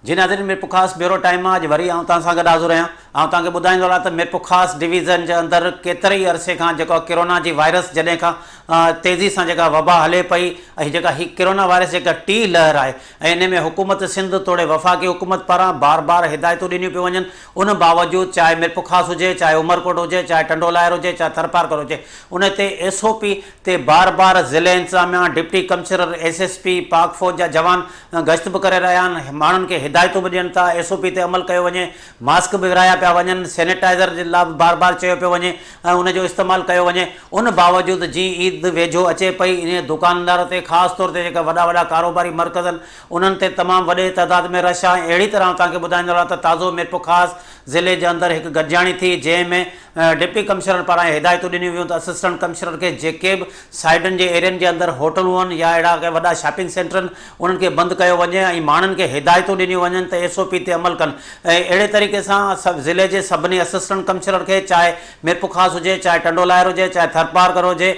جي ناظرين Mirpurkhas bureau time مان اڄ وري آئون توهان سان گڏ حاضر آهيان. آئون توهان کي ٻڌائيندو هلان ته ميرپورخاص ڊويزن جي اندر ڪيتري ئي عرصي کان جيڪو ڪرونا جي وائرس جڏهن کان تيزي سان جيڪا وبا هلي پئي ۽ جيڪا هي ڪرونا وائرس جيڪا ٽي لهر آهي ۽ ان ۾ حڪومت سنڌ توڙي وفاقي حڪومت پاران بار بار هدايتون ڏنيون پيون وڃن ان باوجود چاهي ميرپورخاص هجي چاهي عمرڪوٽ هجي چاهي ٽنڊو لاهر هجي چاهي ٿرپارڪر هجي ان تي ايس او پي تي بار بار ضلعي انتظاميا deputy commissioner S S P Pak فوج جا جوان گشت به ڪري رهيا آهن، ماڻهن کي هدايتون به ڏين ٿا، ايس او پي تي عمل ڪيو وڃي، ماسڪ به ورهايا پيا وڃن، سينيٽائزر جي لاء به بار بار چيو پيو وڃي ۽ ان جو استعمال ڪيو وڃي، ان باوجود جيئن عيد ويجهو اچي پئي انهي دڪاندار تي خاص طور تي جيڪا وڏا وڏا ڪاروباري مرڪز آهن انهن تي تمام وڏي تعداد ۾ رش آهي ۽ اهڙي طرح آئون توهان کي ٻڌائيندو رهان ته تازو ميرپورخاص ضلعي جي اندر هڪ گڏجاڻي ٿي جنهن ۾ ڊپٽي ڪمشنر پاران هدايتون ڏنيون ويون ته اسسٽنٽ ڪمشنر کي جيڪي به سائيڊن جي ايرين جي اندر هوٽلون آهن يا اهڙا ڪي وڏا شاپنگ سينٽر آهن انهن کي بند ڪيو وڃي ۽ ماڻهن کي هدايتون ڏنيون وڃن ته ايس او پي تي عمل ڪن ۽ اهڙي طريقي سان ضلعي جي سڀني اسسٽنٽ ڪمشنر کي چاهي ميرپورخاص هجي چاهي ٽنڊو لاهر هجي چاهي ٿرپارڪر هجي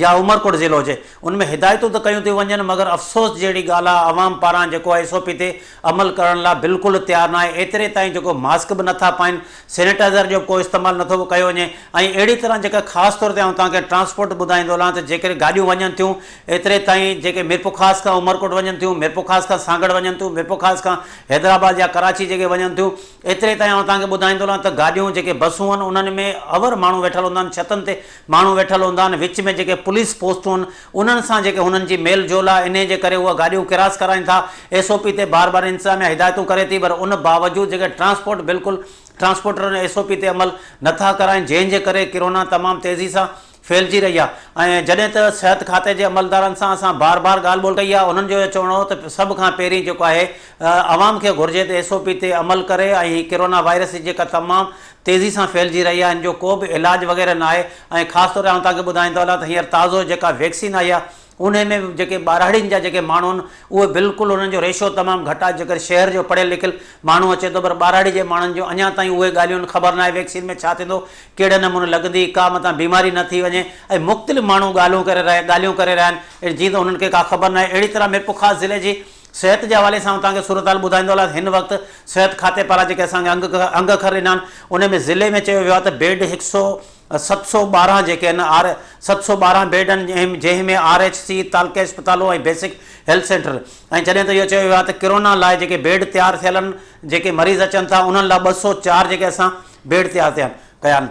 يا عمرڪوٽ ضلعو هجي ان ۾ هدايتون ته ڪيون ٿيون وڃن مگر افسوس جهڙي ڳالهه آهي عوام پاران جيڪو ايس او پي تي عمل ڪرڻ لا بلڪل تيار ناهي ايتري تائين جيڪو ماسڪ به نٿا پائين سينيٽائزر جو به ڪو استعمال نٿو ڪيو وڃي ۽ اهڙي طرح جيڪا خاص طور تي آئون توهان کي ٽرانسپورٽ ٻڌائيندو هلان ته جيڪڏهن گاڏيون وڃن ٿيون ايتري تائين جيڪي ميرپورخاص کان عمرڪوٽ وڃن ٿيون ميرپورخاص کان سانگهڙ وڃن ٿيون ميرپورخاص کان حيدرآباد يا ڪراچي جيڪي وڃن ٿيون ايتري تائين آئون توهان کي ٻڌائيندو هلان ته گاڏيون جيڪي بسون آهن انهن ۾ اور ماڻهو ويٺل هوندا آهن ڇتن تي ماڻهو ويٺل هوندا آهن، وچ ۾ جيڪي پوليس پوسٽون آهن انهن سان جيڪي هنن جي ميل جول آهي انهي جي ڪري اهي گاڏيون ڪراس ڪرائين ٿا، ايس او پي تي بار بار انتظاميا هدايتون ڪري ٿي پر ان باوجود جيڪي ٽرانسپورٽ بلڪل ٽرانسپورٽرن ايس او پي تي عمل نٿا ڪرائين جنهن جي ڪري ڪرونا تمام تيزي سان ڦهلجي رهي آهي ۽ جڏهن ته صحت کاتي جي عملدارن سان اسان بار بار ڳالهه ٻولهه ڪئي آهي انهن جو اهو چوڻ هو ته سڀ کان پهرين جيڪو آهي عوام کي گهرجي ته ايس او پي تي عمل ڪري ۽ هي ڪرونا وائرس جي جيڪا تمام تيزي سان ڦهلجي رهي آهي ان جو ڪو به علاج وغيره ناهي ۽ خاص طور تي آئون توهان کي ٻڌائيندو هلان ته هينئر تازو جيڪا ويڪسين آئي آهي انهي ۾ به جيڪي ٻهراڙين جا جيڪي ماڻهو آهن اهي بلڪل انهن جو ريشو تمام گهٽ آهي جيڪر شهر جو پڙهيل لکيل ماڻهو اچي ٿو پر ٻهراڙي جي ماڻهن جو اڃا تائين اهي ڳالهيون خبر ناهي ويڪسين ۾ ڇا ٿيندو ڪهڙي نموني لڳندي ڪا متان بيماري نه ٿي وڃي ۽ مختلف ماڻهو ڳالهيون ڪري رهيا ڳالهيون ڪري رهيا آهن جيئن ته انهن کي ڪا خبر ناهي اهڙي طرح ميرپورخاص ضلعي جي صحت جي حوالي سان آئون توهان کي صورتحال ٻڌائيندو هلان ته هن وقت صحت کاتي پاران جيڪي اسان کي انگ اکر ڏنا آهن ان ۾ ضلعي ۾ چيو ويو آهي ته بيڊ هڪ سو 712 جيڪي آهن آر 712 بيڊ آهن جنهن ۾ آر ايڇ سي تعلقي اسپتالون ۽ بيسڪ هيلٿ سينٽر ۽ جڏهن ته اهو چيو ويو آهي ته ڪرونا لاء جيڪي بيڊ تيار ٿيل آهن جيڪي مريض اچن ٿا انهن لاء 204 جيڪي اسان بيڊ تيار ٿيا ڪيا آهن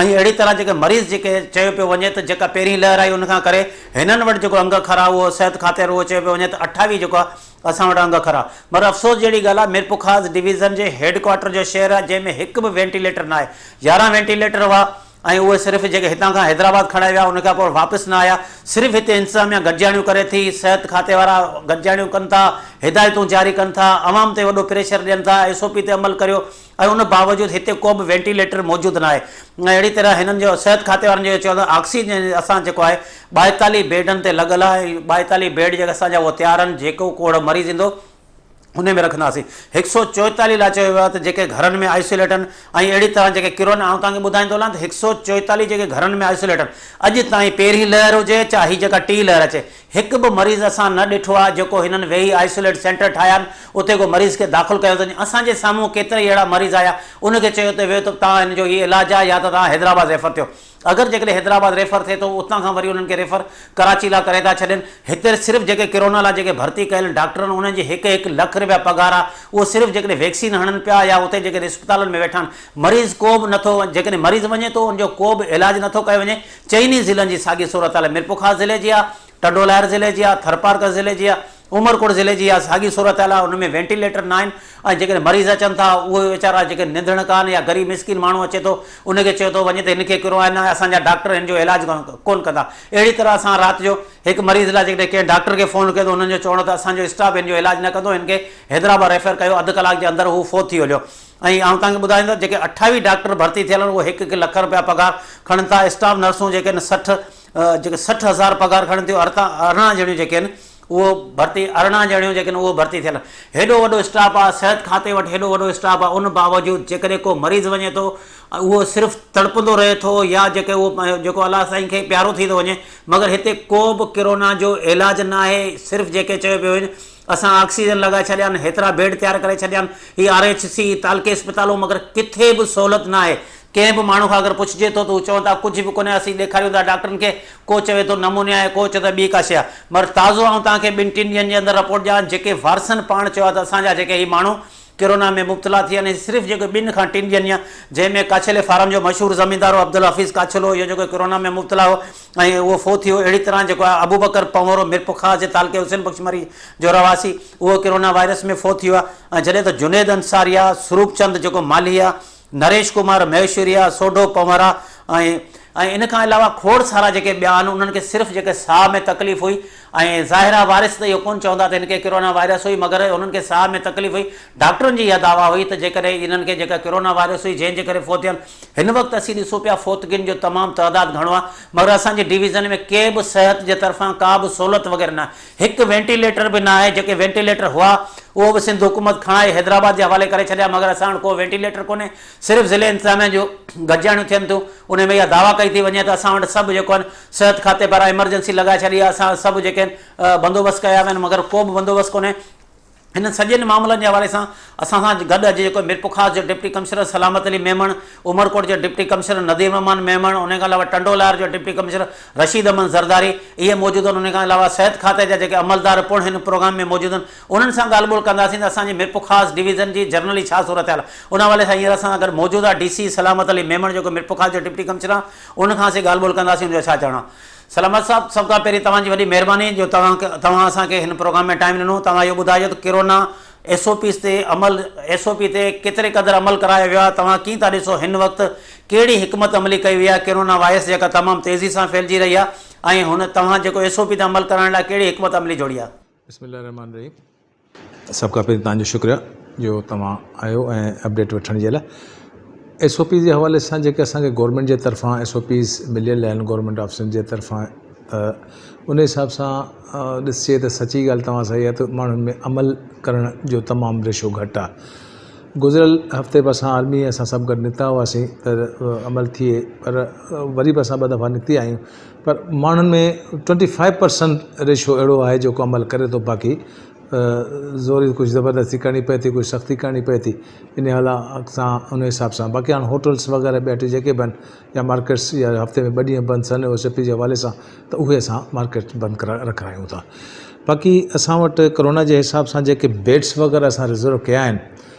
۽ اهڙي طرح جيڪي مريض جيڪي چيو پيو وڃي ته جيڪا پهرين لهر آئي ان کان ڪري هنن وٽ جيڪو انگ اکر آهي اهو صحت کاتي وارو اهو چيو پيو وڃي ته 28 جيڪو آهي اسان وٽ انگ اکر آهي مگر افسوس جهڙي ڳالهه آهي ميرپورخاص ڊويزن جي هيڊ ڪوارٽر جو شهر آهي جنهن ۾ هڪ به وينٽيليٽر ناهي 11 وينٽيليٽر هئا ۽ اهي صرف جيڪي هتان کان حيدرآباد کڻائي ويا ان کان پوء واپس نه آيا صرف هتي انتظاميا گڏجاڻيون ڪري ٿي صحت کاتي وارا گڏجاڻيون ڪن ٿا هدايتون جاري ڪن ٿا عوام تي وڏو پريشر ڏين ٿا ايس او پي تي عمل ڪريو ۽ ان باوجود هتي ڪو به وينٽيليٽر موجود ناهي ۽ اهڙي طرح هنن جو صحت کاتي وارن جو اهو چوڻ ته آڪسيجن اسان جيڪو آهي 42 بيڊن تي لڳل آهي ۽ 42 بيڊ جيڪي اسان جا اهي تيار آهن جيڪو ڪو اهڙو مريض ايندو ان ۾ رکنداسين 144 لاء چيو ويو آهي ته جيڪي گهرن ۾ آئسوليٽ آهن ۽ اهڙي طرح جيڪي ڪرونا آئون توهان کي ٻڌائيندو هلان ته 144 جيڪي گهرن ۾ آئسوليٽ آهن اڄ تائين پهرين لهر هجي چاهي هي جيڪا ٽي لهر اچي هڪ به مريض اسان نه ڏٺو آهي جيڪو هنن ويهي آئسوليٽ سينٽر ٺاهيا آهن اتي ڪو مريض کي داخل ڪيو اٿن اسان جي سامهون ڪيترائي اهڙا مريض آيا ان کي چيو ته ويو ته توهان هن جو هي علاج آهي يا ته توهان حيدرآباد ريفر ٿيو اگر جيڪڏهن حيدرآباد ريفر ٿئي ٿو اتان کان وري انهن کي ريفر ڪراچي لاء ڪري ٿا ڇڏين هتي صرف جيڪي ڪرونا لاء جيڪي ڀرتي ڪيل ڊاڪٽر آهن انهن جي هڪ هڪ لک رپيا پگهار آهي اهو صرف جيڪڏهن ويڪسين هڻن پيا يا اتي جيڪڏهن اسپتالن ۾ ويٺا آهن مريض ڪو به نٿو جيڪڏهن مريض وڃي ٿو ان جو ڪو به علاج نٿو ڪيو وڃي چئني ضلعن جي ساڳي صورتحال ميرپورخاص ضلعي جي آهي، ٽنڊوالهيار ضلعي جي آهي، ٿرپارڪر ضلعي جي آهي، عمرڪوٽ ضلعي جي اها ساڳي صورتحال آهي، ان ۾ وينٽيليٽر ناهن ۽ جيڪڏهن مريض اچن ٿا اهي ويچارا جيڪي نڌڻڪا آهن يا غريب مسڪين ماڻهو اچي ٿو ان کي چيو ٿو وڃي ته هن کي ڪرو آهي نه اسان جا ڊاڪٽر هن جو علاج ڪونه ڪندا اهڙي طرح اسان رات جو هڪ مريض لاء جيڪڏهن ڪنهن ڊاڪٽر کي فون ڪيو ته انهن جو چوڻ هو ته اسان جو اسٽاف هن جو علاج نه ڪندو هن کي حيدرآباد ريفر ڪيو اڌ ڪلاڪ جي اندر هو فوت ٿي هليو. ۽ آئون توهان کي ٻڌائيندس جيڪي 28 ڊاڪٽر ڀرتي ٿيل آهن اهي هڪ هڪ لک رپيا پگهار کڻن ٿا اسٽاف نرسون جيڪي آهن 60 جيڪي 60 هزار پگهار کڻن ٿيون 18 ڄڻيون جيڪي آهن اهو ڀرتي 18 ڄڻيون جيڪي آهن اهو ڀرتي ٿيل هيڏو وڏو اسٽاف آهي صحت کاتي وٽ هيڏو وڏو اسٽاف آهي ان باوجود جيڪڏهن ڪو مريض وڃي ٿو اهو صرف تڙپندو رهي ٿو يا جيڪي اهو جيڪو الله سائين کي پيارو ٿي ٿو وڃي مگر هتي ڪو به ڪرونا جو علاج ناهي صرف جيڪي چيو پيو وڃي اسان آڪسيجن لڳائي ڇڏيا آهن هيترا بيڊ تيار ڪري ڇڏيا آهن هي آر ايڇ سي تعلقي اسپتالون مگر ڪٿي به سهولت ناهي ڪنهن به ماڻهو کان اگر پڇجي ٿو ته هو چون ٿا ڪجهه به ڪونهي اسين ڏيکاريون ٿا ڊاڪٽرن کي ڪو چوي ٿو نمونيا آهي ڪو چوي ٿو ٻي ڪا شيء آهي مگر تازو آئون توهان کي ٻن ٽن ڏينهن جي اندر رپورٽ ڏيان جيڪي وارثن پاڻ چيو آهي ته اسان جا جيڪي هي ماڻهو ڪرونا ۾ مبتلا ٿي ويا آهن صرف جيڪو ٻن کان ٽن ڏينهن جا جنهن ۾ ڪاڇيلي فارم جو مشهور زميندار هو عبدالحفيظ ڪاڇيلو اهو جيڪو ڪرونا ۾ مبتلا هو ۽ اهو فوت ٿي ويو اهڙي طرح جيڪو آهي ابوبڪر پنهورو ميرپورخاص جي تعلقي حسين بخش مري جو رهواسي اهو ڪرونا وائرس ۾ فوت ٿي ويو آهي ۽ جڏهن ته جنيد انصاري آهي سروپ چند جيڪو مالهي آهي نريش ڪمار مهيشوريا، سوڍو پنورا ۽ ۽ ان کان علاوه کوڙ سارا جيڪي ٻيا آهن انهن کي صرف جيڪي ساهه ۾ تڪليف هئي ۽ ظاهر آهي وارث ته اهو ڪونه چوندا ته هن کي ڪرونا وائرس هئي مگر هنن کي ساهه ۾ تڪليف هئي ڊاڪٽرن جي اها دعويٰ هئي ته جيڪڏهن انهن کي جيڪا ڪرونا وائرس هئي جنهن جي ڪري فوت ٿيا آهن هن وقت اسين ڏسون پيا فوتگين جو تمام تعداد گهڻو آهي مگر اسان جي ڊويزن ۾ ڪي به صحت جي طرفان ڪا به سهولت وغيره نه هڪ وينٽيليٽر به نه آهي، جيڪي وينٽيليٽر هئا اهو به سنڌ حڪومت کڻائي حيدرآباد جي حوالي ڪري ڇڏيا مگر اسان وٽ ڪو وينٽيليٽر ڪونهي، صرف ضلعي انتظاميا جون گڏجاڻيون ٿين ٿيون انهي ۾ اها دعويٰ ڪئي ٿي وڃي ته اسان وٽ سڀ جيڪو آهن صحت کاتي پاران ايمرجنسي لڳائي ڇڏي آهي اسان سڀ جيڪي آهن بندوبست ڪيا ويا آهن مگر ڪو به بندوبست ڪونهي. هنن سڄن معاملن جي حوالي سان اسان سان گڏ اڄ جيڪو ميرپورخاص جو ڊپٽي ڪمشنر سلامت علي ميمڻ، عمرڪوٽ جو ڊپٽي ڪمشنر نذير الرحمان ميمڻ، انهي کان علاوه ٽنڊو الهيار جو ڊپٽي ڪمشنر رشيد احمد زرداري اهي موجود آهن، انهي کان علاوه صحت کاتي جا جيڪي عملدار پڻ هن پروگرام ۾ موجود آهن انهن سان ڳالهه ٻولهه ڪنداسين ته اسان جي ميرپورخاص ڊويزن جي جنرلي ڇا صورتحال آهي ان حوالي سان هينئر اسان سان گڏ موجود آهي ڊي سي سلامت علي ميمڻ جيڪو ميرپورخاص جو ڊپٽي ڪمشنر آهي ان کان اسين ڳالهه ٻولهه ڪنداسين ان جو ڇا چوڻ آهي. سلامت صاحب سڀ کان پهرين توهان جي وڏي مهرباني جو توهان توهان اسان کي هن پروگرام ۾ ٽائيم ڏنو توهان اهو ٻڌايو ته ڪرونا ايس او پيز تي عمل ايس او پي تي ڪيتري قدر عمل ڪرايو ويو آهي توهان ڪيئن ٿا ڏسو هن وقت ڪهڙي حڪمت عملي ڪئي وئي آهي ڪرونا وائرس جيڪا تمام تيزي سان ڦهلجي رهي آهي ۽ هن توهان جيڪو ايس او پي تي عمل ڪرائڻ لاء ڪهڙي حڪمت عملي جوڙي آهي. بسم الله الرحمٰن الرحيم سڀ کان پهرين توهان جو شڪريه جو توهان آيو ۽ اپڊيٽ وٺڻ جي لاء ايس او پيز جي حوالي سان جيڪي اسانکي گورنمينٽ جي طرفان ايس او پيز مليل آهن گورنمينٽ آف سنڌ جي طرفان ته ان حساب سان ڏسجي ته سچي ڳالهه توهان سان اها ته ماڻهن ۾ عمل ڪرڻ جو تمام ريشو گهٽ آهي گذريل هفتي به اسان آرمي اسان سڀ گڏ نڪتا هئاسين ته عمل ٿئي پر وري به اسان ٻه دفعا نڪتي آيا آهيون پر ماڻهن ۾ ٽوئنٽي فائيو پرسنٽ ريشو اهڙو آهي جيڪو عمل ڪري ٿو باقي زوري ڪجهه زبردستي ڪرڻي پئي ٿي ڪجهه سختي ڪرڻي پئي ٿي ان حوالي سان ان حساب سان باقي هاڻي هوٽلس وغيره ٻيا ٽي جيڪي به آهن يا مارڪيٽس يا هفتي ۾ ٻه ڏينهن بند ٿين ايس او پي جي حوالي سان ته اهي اسان مارڪيٽس بند ڪرائي رکرايون ٿا باقي اسان وٽ ڪرونا جي حساب سان جيڪي بيڊس وغيره اسان رزرو ڪيا آهن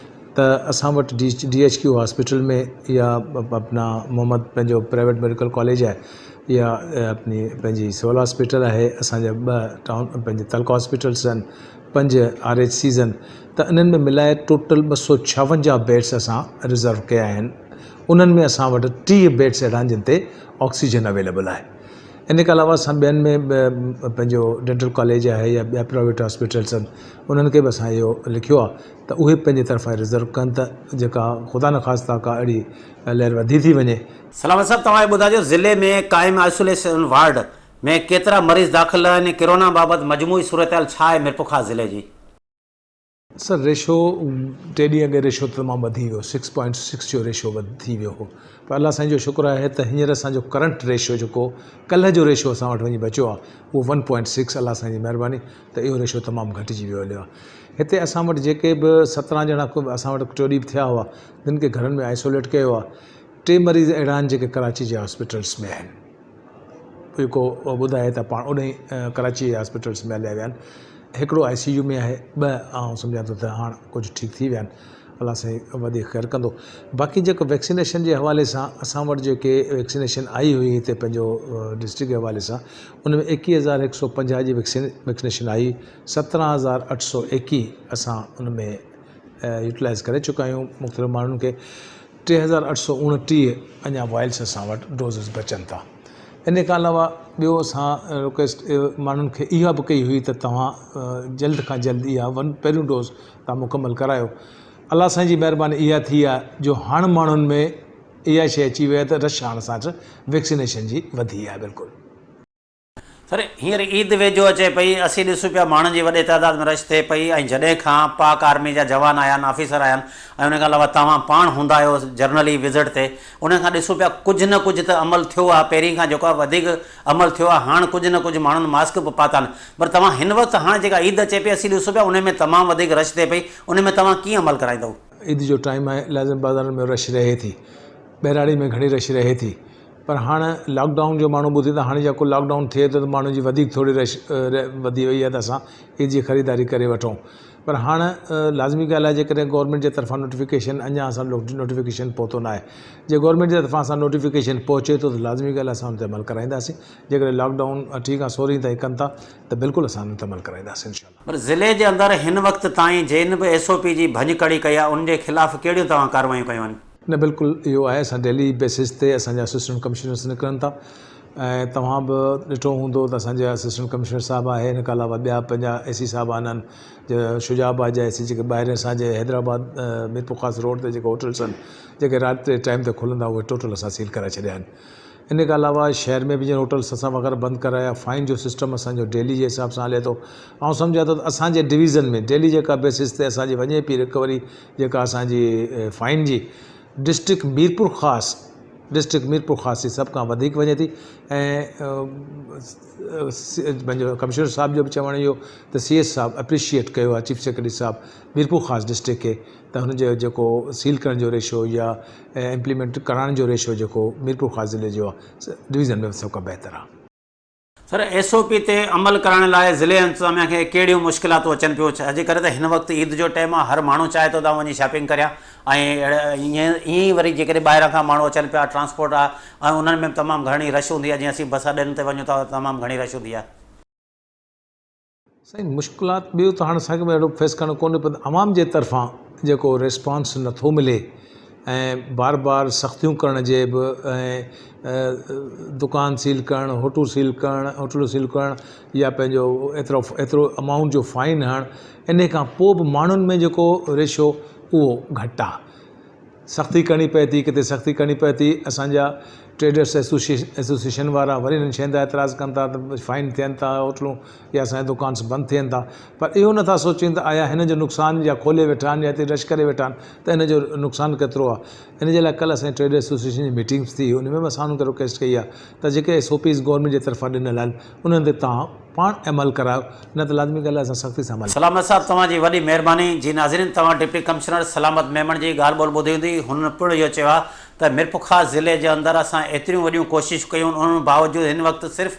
ته اسان وٽ D D H Q hospital ۾ يا اپنا محمد پنهنجو پرائيويٽ ميڊيڪل ڪاليج آهي يا اپني پنهنجي سول هاسپيٽل آهي اسانجا ٻه ٽائون پنهنجي تعلقه هاسپيٽلس آهن پنج آر ايڇ سيز آهن ته انهن ۾ ملائي ٽوٽل 256 بيڊس اسان رزرو ڪيا آهن انهن ۾ اسان وٽ 30 بيڊس اهڙا آهن جن تي آڪسيجن اويليبل آهي ان کان علاوه اسان ٻين ۾ به پنهنجو ڊينٽل ڪاليج آهي يا ٻيا پرائيويٽ هاسپيٽلس آهن انهن کي به اسان اهو لکيو آهي ته اهي به پنهنجي طرفان رزرو ڪن ته جيڪا خدا نخواسته ڪا اهڙي لهر وڌي ٿي وڃي. سلامت صاحب توهان اهو ٻڌايو ضلعي ۾ قائم آئسوليشن وارڊ ۾ ڪيترا مريض داخل آهن ۽ ڪرونا بابت مجموعي صورتحال ڇا آهي ميرپورخاص ضلعي جي؟ سر ريشو ٽي ڏينهن اڳي ريشو تمام وڌي ويو سڪس پوائنٽ سڪس جو ريشو ٿي ويو هو پر الله سائين جو شڪر آهي ته هينئر اسان جو ڪرنٽ ريشو جيڪو ڪلهه جو ريشو اسان وٽ وڃي بچيو آهي اهو ون پوائنٽ سڪس الله سائين جي مهرباني ته اهو ريشو تمام گهٽجي ويو هليو آهي. هتي اسان وٽ جيڪي به 17 ڄڻا اسان وٽ ٽيون ڏينهن به ٿيا هئا جن کي گهرن ۾ آئسوليٽ ڪيو آهي. ٽي مريض اهڙا آهن جيڪي ڪراچي جي هاسپيٽلس ۾ آهن. جيڪو ٻڌائي ته پاڻ اوڏي ڪراچي جي هاسپيٽلس ۾ هليا ويا آهن. هڪڙو آء سي يو ۾ آهي ٻه آئون سمجهان ٿو ته هاڻ ڪجهه ٺيڪ ٿي ويا آهن. الله سائين وڌيڪ خير ڪندو. باقي جيڪو ويڪسينيشن جي حوالي سان اسان وٽ جيڪي ويڪسينيشن آئي هئي هتي پنهنجو ڊسٽرڪٽ جي حوالي سان ان ۾ 21150 جي ويڪسين ويڪسينيشن آئي 17821 اسان ان ۾ يوٽيلائز ڪري چڪا آهيون مختلف ماڻهن کي 3829 اڃا وائلس اسان وٽ ڊوزز بچن ٿا ان کان علاوه ٻيو اسان رڪويسٽ ماڻهن کي اها به ڪئي هئي ته توهان جلد کان جلد اها ون پهريون ڊوز توهان مڪمل ڪرايو الله سائين جي مهرباني اها ٿي آهي جو هاڻ ماڻهن ۾ اها شيء اچي وئي آهي ته رش هاڻ اسان وٽ ويڪسينيشن جي وڌي آهي بلڪل. سر هينئر عيد ويجهو اچي پئي، اسين ڏسون پيا ماڻهن جي وڏي تعداد ۾ رش ٿئي پئي ۽ جڏهن کان پاڪ آرمي جا جوان آيا آهن آفيسر آيا آهن ۽ ان کان علاوه توهان پاڻ هوندا آهيو جرنلي وزٽ تي ان کان ڏسون پيا ڪجهه نه ڪجهه ته عمل ٿيو آهي پهرين کان جيڪو آهي وڌيڪ عمل ٿيو آهي هاڻ ڪجهه نه ڪجهه ماڻهن ماسڪ به پاتا آهن پر توهان هن وقت هاڻ جيڪا عيد اچي پئي اسين ڏسون پيا ان ۾ تمام وڌيڪ رش ٿئي پئي ان ۾ توهان ڪيئن عمل ڪرائيندؤ؟ عيد جو ٽائيم آهي لازم بازارن ۾ رش رهي ٿي ٻهراڙي ۾ گهڻي رش رهي ٿي پر هاڻ لاڪ ڊائون جو ماڻهو ٻڌي ته هاڻي جيڪو لاڪ ڊائون ٿئي ٿو ته ماڻهن جي وڌيڪ ٿوري رش وڌي وئي آهي ته اسان عيد جي خريداري ڪري وٺون پر هاڻ لازمي ڳالهه آهي جيڪڏهن گورنمينٽ جي طرفان نوٽيفڪيشن اڃا اسان نوٽيفڪيشن پهتو نه آهي جي گورنمينٽ جي طرفان اسان نوٽيفڪيشن پهچي ٿو ته لازمي ڳالهه آهي اسان ان تي عمل ڪرائينداسين جيڪڏهن لاڪ ڊائون اٺين کان سورهين تائين ڪن ٿا ته بلڪل اسان ان تي عمل ڪرائينداسين انشاء الله. پر ضلعي جي اندر هن وقت تائين جن به ايس او پي جي ڀڃڪڙي ڪئي آهي ان جي خلاف ڪهڙيون توهان ڪارروايون ڪيون آهن؟ نه بلڪل اهو آهي اسان ڊيلي بيسز تي اسان جا اسسٽنٽ ڪمشنرس نڪرن ٿا ۽ توهان به ڏٺو هوندو ته اسان جا اسسٽنٽ ڪمشنر صاحب آهي ان کان علاوه ٻيا پنهنجا اي سي صاحب آهن شجاع آباد جا اي سي جيڪي ٻاهر اسان جي حيدرآباد ميرپورخاص روڊ تي جيڪي هوٽلس آهن جيڪي رات جي ٽائيم تي کلندا اهي ٽوٽل اسان سيل ڪرائي ڇڏيا آهن ان کان علاوه شهر ۾ به جن هوٽلس اسان وغيره بند ڪرايا فائن جو سسٽم اسان جو ڊيلي جي حساب سان هلي ٿو آئون سمجهان ٿو ته اسان جي ڊويزن ۾ ڊيلي جيڪا بيسز تي اسان جي وڃي پئي رڪوري جيڪا اسان جي فائن جي ڊسٽرڪٽ ميرپورخاص ڊسٽرڪٽ ميرپورخاص جي سڀ کان وڌيڪ وڃي ٿي ۽ پنهنجو ڪمشنر صاحب جو به چوڻ اهو ته سي ايس صاحب اپريشيئيٽ ڪيو آهي چيف سيڪريٽري صاحب ميرپورخاص ڊسٽرڪٽ کي ته هن جو جيڪو سيل ڪرڻ جو ريشو يا امپليمينٽ ڪرائڻ جو ريشو جيڪو ميرپورخاص ضلعي جو آهي ڊويزن ۾ سڀ کان بهتر آهي. سر ايس او پي تي عمل ڪرائڻ لاء ضلعي انتظاميا کي ڪهڙيون مشڪلاتون اچن پيون ڇا جي ڪري ته هن وقت عيد جو ٽائيم آهي هر ماڻهو چاهي ٿو ته آئون وڃي شاپنگ ڪريان ۽ ائين ئي وري جيڪڏهن ٻاهران کان ماڻهو اچن پيا ٽرانسپورٽ آهي ۽ انهن ۾ به تمام گهڻي رش هوندي آهي جيئن اسين بس اڏن تي وڃون ٿا تمام گهڻي رش هوندي آهي. سائين مشڪلات ٻيو ته هاڻ اسان کي به اهڙو فيس ڪرڻو ڪونهي پر عوام جي طرفان جيڪو ريسپانس نٿو ملي ۽ بار بار سختيون ڪرڻ جي به ۽ دڪان سيل ڪرڻ هوٽل سيل ڪرڻ هوٽلون سيل ڪرڻ يا پنهنجو ايترو ايترو امائونٽ جو فائن هڻ ان کان پوء به ماڻهن ۾ جيڪو ريشو اهو گهٽ آهي سختي ڪرڻي پئي ٿي ڪٿي سختي ڪرڻي پئي ٿي اسان جا ٽريڊرس ايسوسيئيشن وارا وري انهن شين تان اعتراض ڪن ٿا ته فائن ٿين ٿا هوٽلون يا اسان جا دڪانس بند ٿين ٿا پر اهو نٿا سوچين ته آيا هن جو نقصان يا کولي ويٺا آهن يا هتي رش ڪري ويٺا آهن ته ان جو نقصان ڪيترو آهي ان جي لاء ڪلهه اسان جي ٽريڊ ايسوسيئيشن جي ميٽنگس ٿي ان ۾ به اسان انهن کي رڪويسٽ ڪئي آهي ته جيڪي ايس او پيز گورنمينٽ جي طرفان ڏنل آهن انهن تي توهان پاڻ عمل ڪرايو نه ته لازمي ڳالهه آهي اسان سختي سان عمل. سلامت صاحب توهان جي وڏي مهرباني. جي ناظرين توهان ڊپٽي ڪمشنر سلامت ميمڻ جي ڳالهه ٻولهه ٻڌي هوندي هن پڻ اهو چيو آهي ته ميرپورخاص ضلعي جي اندر اسان ايتريون وڏيون ڪوششون ڪيون ان باوجود هن وقت صرف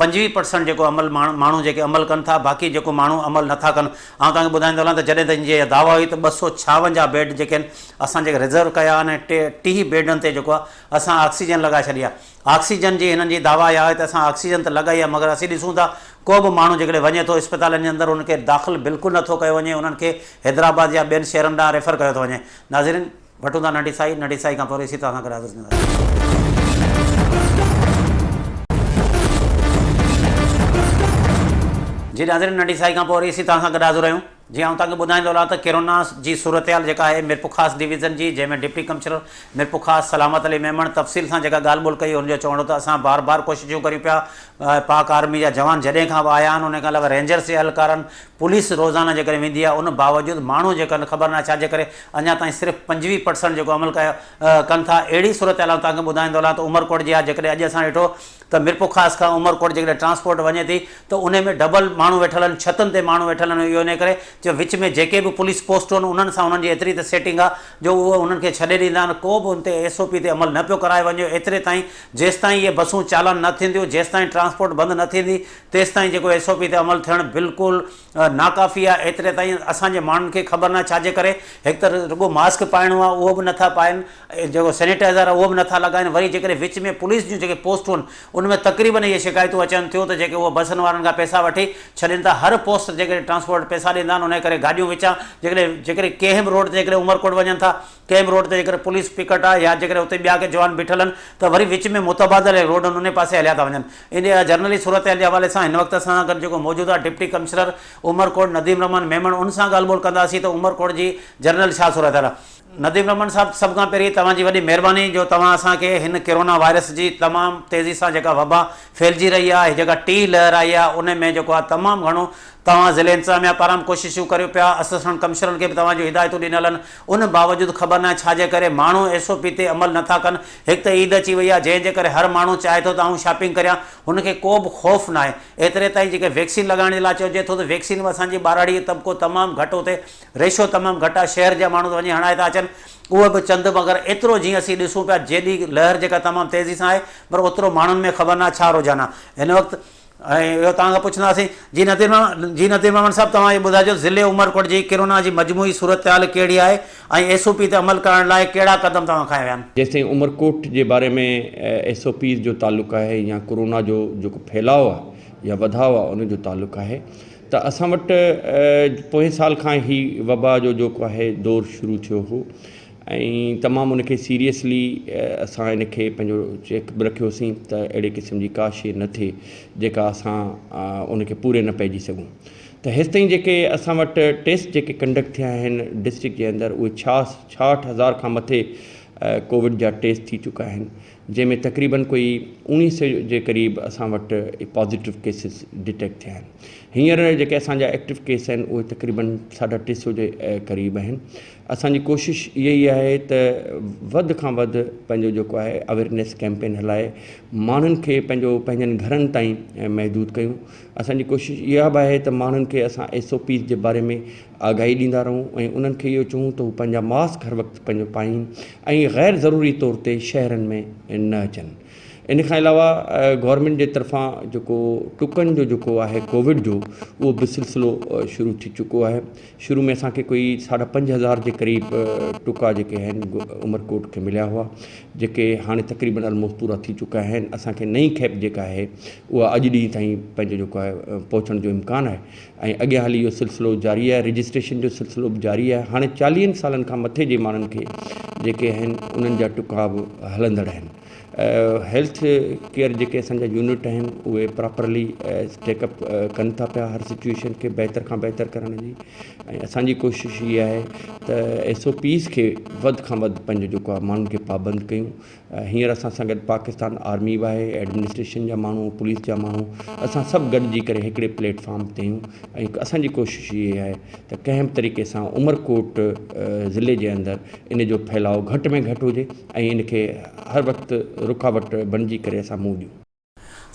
25 پرسنٽ جيڪو عمل ماڻهو جيڪي عمل ڪن ٿا باقي جيڪو ماڻهو عمل نٿا ڪن آئون توهان کي ٻڌائيندو هلان ته جڏهن ته هن جي اها دعويٰ هئي ته 256 بيڊ جيڪي آهن اسان جيڪي رزرو ڪيا آهن ۽ 30 بيڊن تي جيڪو آهي اسان آڪسيجن لڳائي ڇڏي آهي آڪسيجن جي هنن جي دعويٰ اها آهي ته اسان آڪسيجن ته لڳائي آهي مگر اسين ڏسون ٿا ڪو به ماڻهو جيڪڏهن وڃي ٿو اسپتالن جي اندر ان کي داخل بلڪل نه ٿو ڪيو وڃي انهن کي حيدرآباد يا ٻين شهرن ڏانهن ريفر ڪيو ٿو وڃي ناظرين وٺون ٿا ننڍي سائي ننڍي سائي کان پوء اسين توهان سان گڏ حاضر ٿينداسين. جي ناظرين ننڍي سائي کان پوء وري اسين توهان سان گڏ حاضر آهيون. جي آئون توهان کي ٻڌائيندو هلان ته ڪرونا جي صورتحال جيڪا آهي ميرپورخاص ڊويزن جي جنهن ۾ ڊپٽي ڪمشنر ميرپورخاص سلامت علي ميمڻ تفصيل سان جيڪا ڳالهه ٻولهه ڪئي ان جو چوڻ هو ته اسان بار بار ڪوششون ڪريون پيا پاڪ آرمي جا جوان جڏهن کان به آيا آهن ان کان علاوه رينجرس جي اهلڪارن پوليس روزانه جيڪڏهن ويندي آهي ان باوجود ماڻهو جيڪا خبر ناهي ڇا جي ڪري اڃا تائين صرف 25 پرسنٽ جيڪو عمل ڪيو ڪن ٿا اهڙي صورتحال آئون توهان کي ٻڌائيندو هلان ته عمرڪوٽ جي آهي جيڪڏهن اڄ اسان ڏٺو ته ميرپورخاص کان عمرڪوٽ جيڪڏهن ٽرانسپورٽ وڃي ٿي ته انهي ۾ ڊبل ماڻهو ويٺل آهن ڇتن تي ماڻهو ويٺل آهن اهو انهي ڪري جو وچ ۾ جيڪي به پوليس پوسٽون آهن انهن سان انهن جي ايتري ته سيٽنگ آهي جو اهي انهن کي ڇڏي ڏيندا آهن ڪو به ان تي ايس او پي تي عمل نه پيو ڪرايو وڃي ايتري تائين جيستائين اهي بسون چالان نه ٿينديون جيستائين ٽرانسپورٽ بند نه ٿيندي تيستائين جيڪو ايس او پي تي عمل ٿيڻ بلڪل ناڪافي آهي ايتري تائين اسان جي ماڻهن کي خبر ناهي ڇا جي ڪري هڪ ته رڳو ماسڪ پائڻو آهي اهو به نٿا پائن جيڪو سينيٽائزر آهي اهو به نٿا لڳائن وري جيڪڏهن وچ ۾ پوليس جون جيڪي پوسٽون آهن ان ۾ تقريبن اهي شڪايتون اچن ٿيون ته جيڪي اهي بسن وارن کان پئسا وٺي ڇڏين ٿا هر پوسٽ جيڪڏهن ٽرانسپورٽ پئسا ڏيندا آهن ان ڪري گاڏيون وچان جيڪڏهن جيڪڏهن ڪنهن به روڊ تي جيڪڏهن عمرڪوٽ وڃن ٿا ڪنهن به روڊ تي جيڪڏهن پوليس پڪٽ آهي يا جيڪڏهن اتي ٻيا ڪي جوان بيٺل آهن ته وري وچ ۾ متبادل روڊ آهن انهي پاسي هليا ٿا وڃن. ان جرنلي صورتحال جي حوالي سان هن وقت اسان سان گڏ جيڪو موجود آهي ڊپٽي ڪمشنر عمرڪوٽ نديم رحمان ميمڻ ان سان ڳالهه ٻولهه ڪنداسين ته عمرڪوٽ جي جنرل ڇا صورتحال آهي. نديم رحمان صاحب سڀ کان پهرين توهان جي وڏي مهرباني جو توهان اسان کي هن ڪرونا وائرس جي تمام تيزي سان جيڪا وبا ڦهلجي رهي آهي جيڪا ٽي لهر آئي آهي ان ۾ جيڪو آهي تمام گهڻو توهان ضلعي انتظاميا پاران به ڪوششون ڪريو پيا اسسٽنٽ ڪمشنرن کي به توهان جون هدايتون ڏنل آهن ان باوجود خبر ناهي ڇا جي ڪري ماڻهو ايس او پي تي عمل نٿا ڪن هڪ ته عيد اچي وئي آهي جنهن جي ڪري هر ماڻهو چاهي ٿو ته آئون شاپنگ ڪريان هن کي ڪو به خوف ناهي ايتري تائين جيڪي ويڪسين لڳائڻ جي لاء چئجي ٿو ته ويڪسين به اسان جي ٻهراڙي جو طبقو تمام گهٽ اتي ريشو تمام گهٽ آهي شهر جا ماڻهو ته وڃي هڻائي ٿا اچن اهي به چند مگر ايترو جيئن اسين ڏسون پيا جيڏي لهر جيڪا تمام تيزي سان آهي پر اوترو ماڻهن ۾ خبر ناهي ڇا رجحان آهي هن وقت ۽ اهو توهان کان پڇنداسين جي نديم جي نديم احمد صاحب توهان اهو ٻڌائجو ضلعي عمرڪوٽ جي ڪرونا جي مجموعي صورتحال ڪهڙي آهي ۽ ايس او پي تي عمل ڪرڻ لاء ڪهڙا قدم توهان کنيا ويا آهن؟ جيستائين عمرڪوٽ جي باري ۾ ايس او پيز جو تعلق آهي يا ڪرونا جو جيڪو ڦهلاء آهي يا وڌاء آهي ان جو تعلق آهي ته اسان وٽ پوئين سال کان هي وبا جو جيڪو آهي دور شروع ٿيو هو ۽ تمام ان کي سيريسلي اسان ان کي پنهنجو چيڪ به رکيوسين ته اهڙي قسم جي ڪا شيء نه ٿئي جيڪا اسان ان کي پوري نه پئجي سگهون ته هيستائين جيڪي اسان وٽ ٽيسٽ جيڪي ڪنڊڪٽ ٿيا آهن ڊسٽرڪٽ جي اندر اهي 66 هزار کان مٿي ڪووڊ جا ٽيسٽ ٿي چڪا آهن جنهن ۾ تقريبن ڪوئي اوڻيهه سئو جي قريب اسان وٽ پازيٽو ڪيسز ڊٽيڪٽ ٿيا آهن. هينئر جيڪي اسان جا ايڪٽو ڪيس آهن اهي تقريبن ساڍا ٽي سئو جي قريب آهن. اسان جي ڪوشش اها ئي آهي ته وڌ کان وڌ پنهنجو جيڪو آهي اويرنيس ڪيمپين هلائي ماڻهن کي پنهنجو پنهنجن گهرن تائين محدود ڪيون. اسان جي ڪوشش اها به آهي ته ماڻهن کي اسان ايس او پيز جي باري ۾ آگاهي ڏيندا رهون ۽ انهن کي اهو چئون ته هو پنهنجا ماسڪ هر وقت پنهنجو پائين ۽ غير ضروري طور تي شهرن ۾ نه اچن. ان کان علاوه گورنمينٽ جي طرفان جيڪو ٽڪن جو جيڪو آهي ڪووڊ جو اهو به سلسلو شروع ٿي چڪو آهي. شروع ۾ اسان کي ڪوئي ساڍا 5000 جي قريب ٽڪا جيڪي آهن عمرڪوٽ کي مليا هئا جيڪي هاڻي تقريبن الموسٽ پورا ٿي چڪا آهن. اسان کي نئين کيپ جيڪا آهي اها اڄ ڏينهن تائين پنهنجو جيڪو آهي پهچڻ جو امڪان آهي. ۽ اڳيان هلي اهو سلسلو جاري آهي رجسٽريشن جو سلسلو به جاري آهي هاڻي چاليهن سالن کان مٿي جي ماڻهن کي جيڪي آهن انهن جا ٽڪا به هلندڙ آهن هيلٿ ڪيئر جيڪي اسان جا يونٽ آهن اهي پراپرلي ٽيڪ اپ ڪن ٿا پيا هر سچويشن کي بهتر کان بهتر ڪرڻ جي ۽ اسان جي ڪوشش هي آهي ته ايس او پيز کي وڌ کان وڌ پنهنجو جيڪو آهي ماڻهن کي پابند ڪيون هينئر اسان سان گڏ پاڪستان آرمي به آهي، ايڊمنسٽريشن جا ماڻهو، پوليس جا ماڻهو، اسان سڀ گڏجي ڪري هڪڙي پليٽ فارم تي آهيون ۽ اسان جي ڪوشش اها آهي ته ڪنهن به طريقي سان عمرڪوٽ ضلعي جي اندر ان جو ڦهلاء گهٽ ۾ گهٽ هجي ۽ ان کي هر وقت رڪاوٽ بڻجي ڪري اسان منهن ڏيون.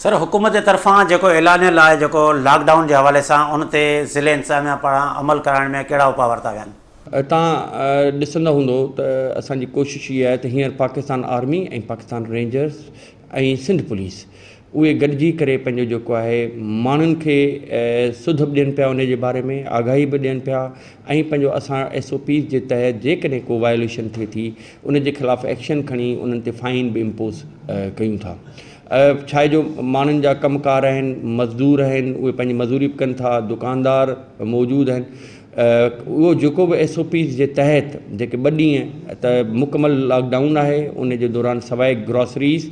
سر حڪومت جي طرفان جيڪو اعلانيل آهي جيڪو لاڪ ڊائون جي حوالي سان ان تي ضلعي انتظاميا پاران عمل ڪرائڻ ۾ ڪهڙا اپاء ورتا ويا آهن؟ توهان ڏسندا هوندو ته اسان جي ڪوشش اها آهي ته هينئر Pakistan army ۽ Pakistan Rangers ۽ Sindh police اهي گڏجي ڪري پنهنجو جيڪو آهي ماڻهن کي سڌ به ڏين پيا ان جي باري ۾ آگاهي به ڏين پيا ۽ پنهنجو اسان ايس او پيز جي تحت جيڪڏهن ڪو وائوليشن ٿئي ٿي ان جي خلاف ايڪشن کڻي انهن تي فائن به امپوز ڪيون ٿا ڇاهي جو ماڻهن جا ڪم ڪار آهن مزدور آهن اهي پنهنجي مزوري به ڪن ٿا دڪاندار موجود آهن اهو جيڪو به ايس او پيز جي تحت جيڪي ٻه ڏينهن ته مڪمل لاڪ ڊائون آهي ان جي دوران سواء گراسريز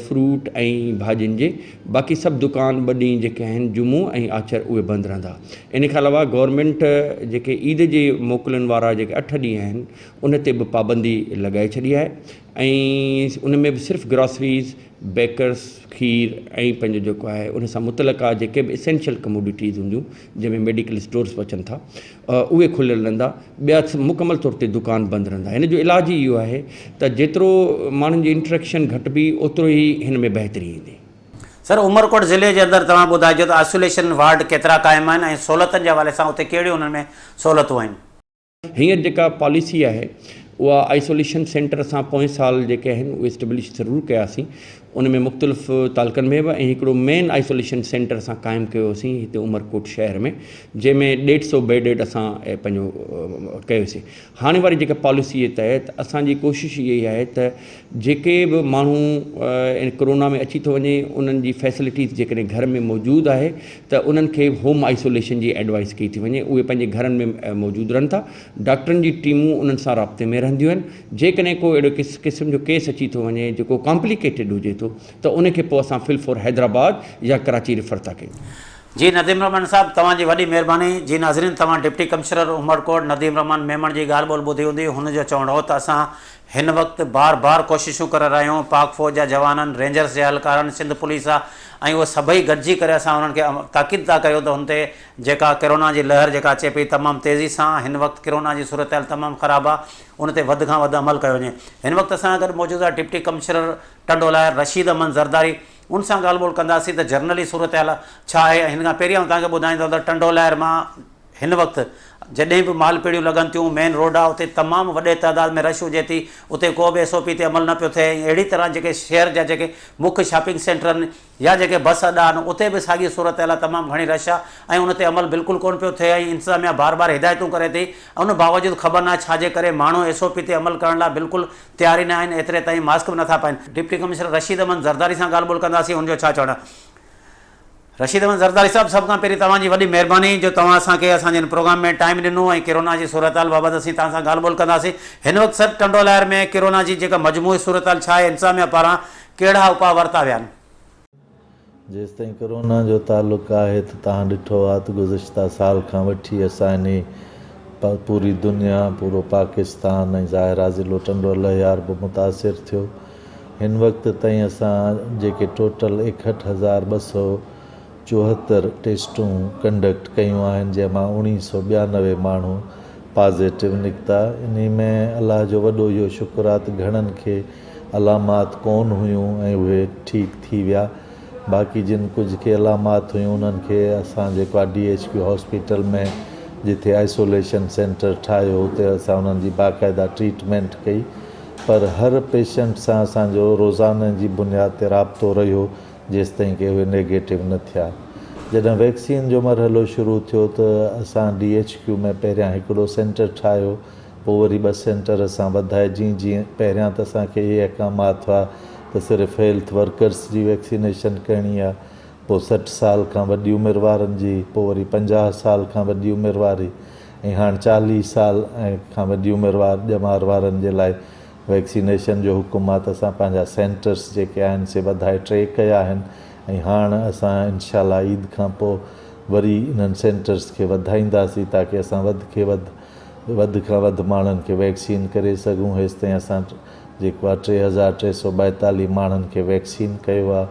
فروٽ ۽ ڀاڄين جي باقي سڀ دڪان ٻه ڏينهن جيڪي آهن جمعو ۽ آچر اهي بند رهندا ان کان علاوه گورنمينٽ جيڪي عيد جي موڪلن وارا جيڪي اٺ ڏينهن آهن ان تي به پابندي لڳائي ڇڏي آهي ۽ ان ۾ به صرف گراسريز، بيڪرس، کير ۽ پنهنجو جيڪو آهي ان سان متعلقه جيڪي به اسينشل ڪموڊٽيز هونديون جنهن ۾ ميڊيڪل اسٽورز به اچن ٿا اهي کليل رهندا ٻيا مڪمل طور تي دڪان بند رهندا هن جو علاج ئي اهو آهي ته جيترو ماڻهن جي انٽريڪشن گهٽبي اوترو ئي هن ۾ بهتري ايندي. سر عمرڪوٽ ضلعي جي اندر توهان ٻڌائجو ته آئسوليشن وارڊ ڪيترا قائم آهن ۽ سهولتن جي حوالي سان اتي ڪهڙيون انهن ۾ سهولتون آهن؟ هينئر جيڪا پاليسي آهي اها آئسوليشن سينٽر اسان پوئين سال جيڪي آهن اهي اسٽيبلش ضرور ڪياسين ان ۾ مختلف تعلقن ۾ به ۽ هڪڙو مين آئسوليشن سينٽر اسان قائم ڪيو هوسين هتي عمرڪوٽ شهر ۾ جنهن ۾ ڏيڍ سو بيڊيڊ اسان پنهنجو ڪيوسين. هاڻي واري جيڪا پاليسي جي تحت اسان جي ڪوشش اها ئي آهي ته جيڪي به ماڻهو ان ڪرونا ۾ اچي ٿو وڃي انهن جي فيسلٽيز جيڪڏهن گهر ۾ موجود آهي ته انهن کي هوم آئسوليشن جي ايڊوائس ڪئي ٿي وڃي اهي پنهنجي گهرن ۾ موجود رهن ٿا ڊاڪٽرن جي ٽيمون انهن سان رابطي ۾ رهنديون آهن جيڪڏهن ڪو اهڙو قسم جو ڪيس اچي ٿو وڃي جيڪو ڪامپليڪيٽيڊ هجي ٿو ته ان کي پوء اسان فل فور حيدرآباد يا ڪراچي ريفر ٿا ڪيون. جي نديم الرحمان صاحب توهان جي وڏي مهرباني. جي ناظرين توهان ڊپٽي ڪمشنر عمرڪوٽ نديم الرحمان ميمڻ جي ڳالهه ٻولهه ٻڌي هوندي هن جو چوڻ هو ته اسان هن وقت بار بار ڪوششون ڪري رهيا آهيون پاڪ فوج جا جوانن رينجرس جي اهلڪارن سنڌ پوليس آ ۽ اهي سڀئي گڏجي ڪري اسان انهن کي تاڪيد ٿا ڪريون ته هن تي جيڪا ڪرونا جي لهر جيڪا اچي پئي تمام تيزي سان هن وقت ڪرونا جي صورتحال تمام خراب آ ان تي وڌ کان وڌ عمل ڪيو وڃي. هن وقت اسان سان گڏ موجود آهي ڊپٽي ڪمشنر ٽنڊو الهيار رشيد احمد زرداري ان سان ڳالهه ٻولهه ڪنداسين ته جرنلي صورتحال ڇا آهي ۽ هن کان پهرين آئون توهان کي ٻڌائيندو ته ٽنڊو الهيار مان هن وقت جڏهن به مال پيڙيون لڳن ٿيون مين روڊ آهي اتي تمام وڏي تعداد ۾ رش هجي ٿي اتي ڪو به ايس او پي تي عمل نه پيو ٿئي ۽ اهڙي طرح جيڪي شهر جا جيڪي مک شاپنگ سينٽر آهن يا جيڪي بس اڏا آهن اتي به ساڳي صورتحال آهي تمام گهڻي رش آهي ۽ ان تي عمل بلڪل ڪونه پيو ٿئي ۽ انتظاميا بار بار هدايتون ڪري ٿي ان باوجود خبر ناهي ڇا جي ڪري ماڻهو ايس او پي تي عمل ڪرڻ لاء بلڪل تيار ئي نه آهن ايتري تائين ماسڪ به نٿا پائن. ڊپٽي ڪمشنر رشيد احمد زرداري سان ڳالهه ٻولهه ڪنداسين ان جو ڇا چوڻ آهي. رشيد احمد زرداري صاحب سڀ کان پهرين توهان جي وڏي مهرباني جو توهان اسان کي اسان جي هن پروگرام ۾ ٽائيم ڏنو ۽ ڪرونا جي صورتحال بابت اسين توهان سان ڳالهه ٻولهه ڪنداسين هن وقت سر ٽنڊو الهيار ۾ ڪرونا جي جيڪا مجموعي صورتحال ڇا آهي انتظاميا پاران ڪهڙا اپاء ورتا ويا آهن. جيستائين ڪرونا جو تعلق آهي ته توهان ڏٺو آهي ته گذشته سال کان وٺي اسان انهي پوري دنيا پورو پاڪستان ۽ ظاهر آهي ضلعو ٽنڊو الهيار به متاثر ٿيو هن وقت تائين اسان جيڪي ٽوٽل 61274 ٽيسٽون ڪنڊڪٽ ڪيون آهن جنهن مان اوڻيهه سو 92 ماڻهو پازيٽو نڪتا انهي ۾ الله جو وڏو اهو شڪر آهي ته گهڻن کي علامات ڪون هيون ۽ اهي ٺيڪ ٿي ويا باقي جن ڪجهه کي علامات هيون انهن کي اسان جيڪو آهي ڊي ايڇ ڪيو هاسپيٽل ۾ جتي آئسوليشن سينٽر ٺاهيو اتي اسان انهن جي باقاعده ٽريٽمينٽ ڪئي پر هر پيشنٽ سان اسان جو روزانه جي بنياد تي رابطو رهيو جيستائين ڪي اهي نيگيٽو نه ٿيا. جڏهن ويڪسين جو مرحلو شروع ٿيو ته اسان ڊي ايڇ ڪيو ۾ پهريان هڪڙو سينٽر ٺاهيو پوء وري ٻه سينٽر اسان وڌائي جيئن جيئن پهريان ته اسان کي اهي احڪامات هئا ته صرف هيلٿ ورڪرس جي ويڪسينيشن ڪرڻي آهي پوء 60 سال کان وڏي عمر وارن جي پوء وري 50 سال کان وڏي عمر واري ۽ هاڻ 40 سال کان وڏي عمر وار ڄمار وارن جي لاء ويڪسينيشن جو حڪم آ ته اسان پنهنجا سينٽرس جيڪي آهن سي وڌائي ٽي ڪيا آهن ۽ هاڻ اسان انشاء الله عيد کان پوء وري انهن سينٽرس کي وڌائينداسين تاڪه اسان وڌ کي وڌ وڌ کان وڌ ماڻهن کي ويڪسين ڪري سگهون هيستائين اسان جيڪو آ 3342 ماڻهن کي ويڪسين ڪيو آ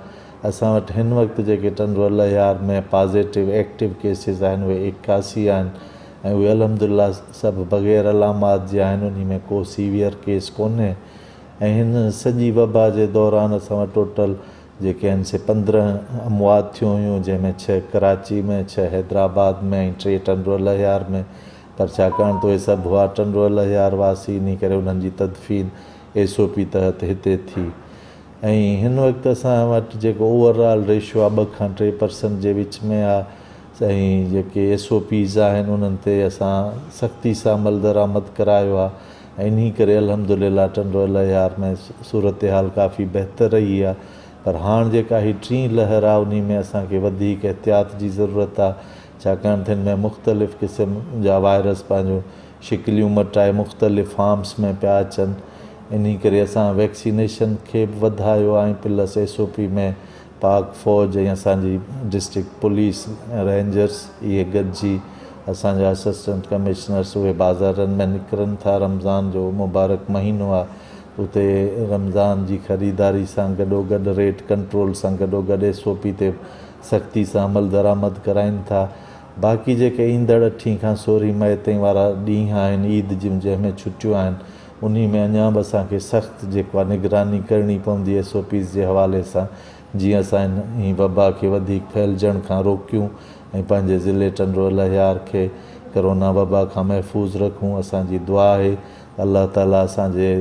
اسان وٽ هن وقت جيڪي Tando Allahyar ۾ positive active cases آهن اهي 81 آهن ۽ اهي الحمدلله سڀ بغير علامات جي آهن انهي ۾ ڪو سيويئر ڪيس ڪونهي ۽ هن سڄي وبا جي دوران اسان وٽ ٽوٽل جيڪي آهن سي 15 اموات ٿيون هيون جنهن ۾ ڇهه ڪراچي ۾ ڇهه حيدرآباد ۾ ۽ ٽي ٽنڊو الهيار ۾ پر ڇاڪاڻ ته اهي سڀ هئا ٽنڊو الهيار واسي انهي ڪري انهن جي تدفين ايس او پي تحت هتي ٿي ۽ هن وقت اسان وٽ جيڪو اوور آل ريشو آهي 2 کان 3 پرسنٽ جي وچ ۾ آهي ۽ جيڪي ايس او پيز آهن انهن تي اسان سختي سان عملدرآمد ڪرايو آهي ۽ انهي ڪري الحمدلله ٽنڊو الهيار ۾ صورتحال ڪافي بهتر رهي آهي پر هاڻ جيڪا هي ٽين لهر آهي انهي ۾ اسان کي وڌيڪ احتياط جي ضرورت آهي ڇاڪاڻ ته هن ۾ مختلف قسم جا وائرس پنهنجون شڪليون مٽائي مختلف فارمس ۾ پيا اچن انهي ڪري اسان ويڪسينيشن کي به وڌايو آهي ۽ پلس ايس او پي ۾ پاڪ فوج ۽ اسان جي ڊسٽرڪٽ پوليس ۽ رينجرس اهي گڏجي اسان جا اسسٽنٽ ڪمشنرس اهي بازارن ۾ نڪرن ٿا رمضان جو مبارڪ مهينو آ اتي رمضان جي خريداري سان گڏو گڏ ريٽ ڪنٽرول سان گڏو گڏ ايس او پي تي سختي سان عمل درآمد ڪرائين ٿا باقي جيڪي ايندڙ اٺين کان سورهين مئي تائين وارا ڏينهن آهن عيد جون جنهن ۾ ڇٽيون آهن انهي ۾ اڃا به اسان کي سخت جيڪو آهي نگراني ڪرڻي پوندي ايس او پيز جي حوالي سان جيئن اسان انهي وبا کي وڌيڪ ڦهلجڻ کان روڪيون ۽ پنهنجي ضلعي ٽنڊو الهيار کي ڪرونا وبا کان محفوظ رکون اسان جي دعا آهي ته الله تعالي اسان جي